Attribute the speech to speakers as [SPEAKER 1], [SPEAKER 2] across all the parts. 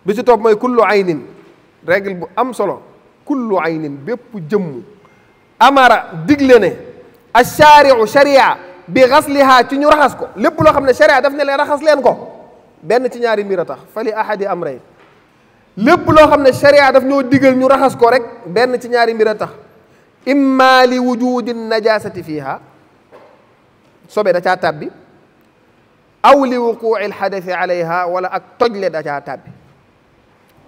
[SPEAKER 1] bi ci topp mooy kullu aynin règle bu am solo kullu aynin bépp jëmm amara digle ne ash-shari'u sharia bi ghasliha ci ñu raxas ko lépp loo xam ne sharia daf ne leen raxas leen ko benn ci ñaari mbir a tax fa li ahadi amrayn lépp loo xam ne sharia daf ñoo digal ñu raxas ko rek benn ci ñaari mbir a tax imma li wujudi najasati fiha sobe da caa tàbbi aw li wuqu'i alxadasi alayha wala ak tojle da caa tàbbi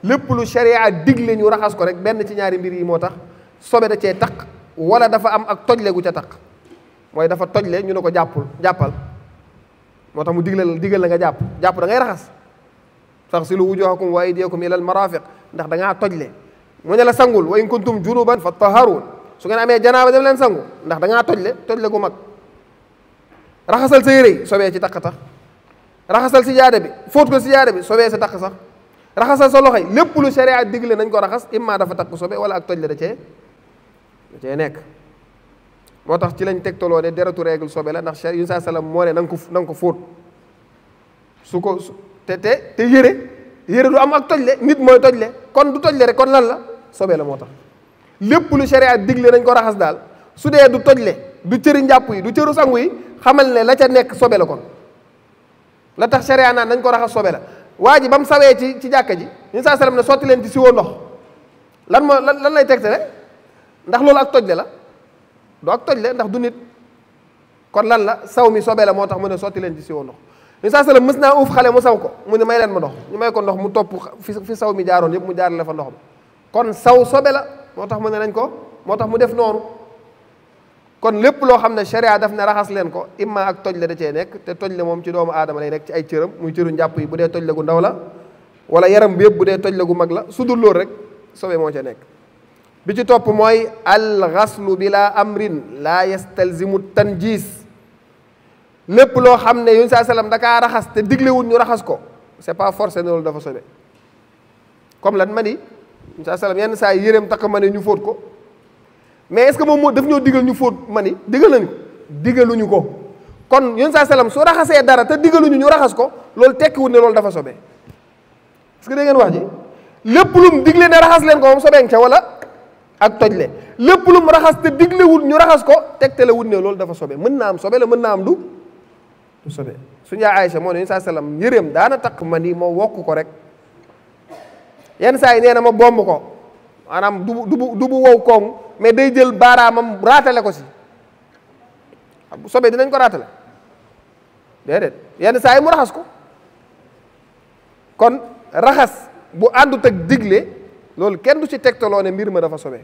[SPEAKER 1] lépp lu sharia digle ñu raxas ko rek benn ci ñaari mbir yi moo tax sobe da cee taq wala dafa am ak tojle gu ca taq mooy dafa tojle ñu ne ko jàppal moo tax mu digal la nga jàpp da ngay raxas faghsilu wujuhakum wa aydiyakum ila al marafiq ndax da ngaa tojle mu ne la sangul wa in kuntum junuban fattaharu su ngeen amee janaaba dem leen sangu ndax da ngaa tojle gu mag raxasal sa yére yi sobee ci taq tax raxasal si jaade bi fóot ko si jaade bi sobee sa taq sax raxasal sa loxo yi lépp lu sharia digle nañ ko raxas imma dafa taq sobe wala ak tojle da cee nekk moo tax ci lañ tegtaloo ne deretu règle sobe la ndax yu saa salaam moo ne na nga ko fóot su ko te yére du am ak tojle nit mooy tojle kon du tojle rek kon lan la sobe la moo tax lépp lu sharia digle nañ ko raxas daal su dee du tojle du cëri njàpp yi du cëru sangu yi xamal ne la ca nekk sobe la kon la tax sharia naan nañ ko raxas sobe la waa ji ba mu sawee ci jàkka ji yu saa salaam ne sotti leen ci siwoo ndox lan lay tegtale ndax loolu ak tojle la du ak tojle ndax du nit kon lan la saw mi sobe la moo tax mu ne sotti leen ci siwoo ndox yu saa salaam mës naa uuf xale mu saw ko mu ne may leen ma ndox ñu may ko ndox mu topp fi saw mi jaaroon yëpp mu jaarale fa ndox ma kon saw sobe la moo tax mu ne nañ ko moo tax mu def noonu kon lépp loo xam ne sharia daf ne raxas leen ko imma ak tojle da cee nekk te tojle moom ci doomu aadama lay nekk ci ay cëram muy cëru njàpp yi bu dee tojle gu ndaw la wala yaram bi yëpp bu dee tojle gu mag la su dul loolu rek sobe moo ca nekk bi ci topp mooy al ghaslu bila amrin la yastalzimu tanjis lépp loo xam ne yun saa sallam da kaa raxas te diglewul ñu raxas ko c'est pas forcé ne loolu dafa sobe comme lan ma ni yun saa sallam yenn saa yi yéreem takk ma ne ñu fóot ko mais est-ce que moom moo daf ñoo digal ñu fóot ma ni digal nañu ko digaluñu ko kon yun saa sallam su raxasee dara te digaluñu ñu raxas ko loolu tekkiwul ne loolu dafa sobe est-ce que dégg ngeen wax ji lépp lum digle ne raxas leen ko moom sobeen ca wala ak tojle lépp lum raxas te diglewul ñu raxas ko tegtalewul ne loolu dafa sobe mën naa am sobe la mën naa am du sobe suñu yaay Aïcha moo ne yun saa sallam yëreem daana takk ma ni moo wokk ko rek yenn saa yi nee na ma bomb ko maanaam du bu wow koŋ mais day jël baaraamam raatale ko si bu sobee dinañ ko raatale déedéet yenn saa yi mu raxas ko kon raxas bu àndut ak digle loolu kenn du ci tegtaloo ne mbir ma dafa sobe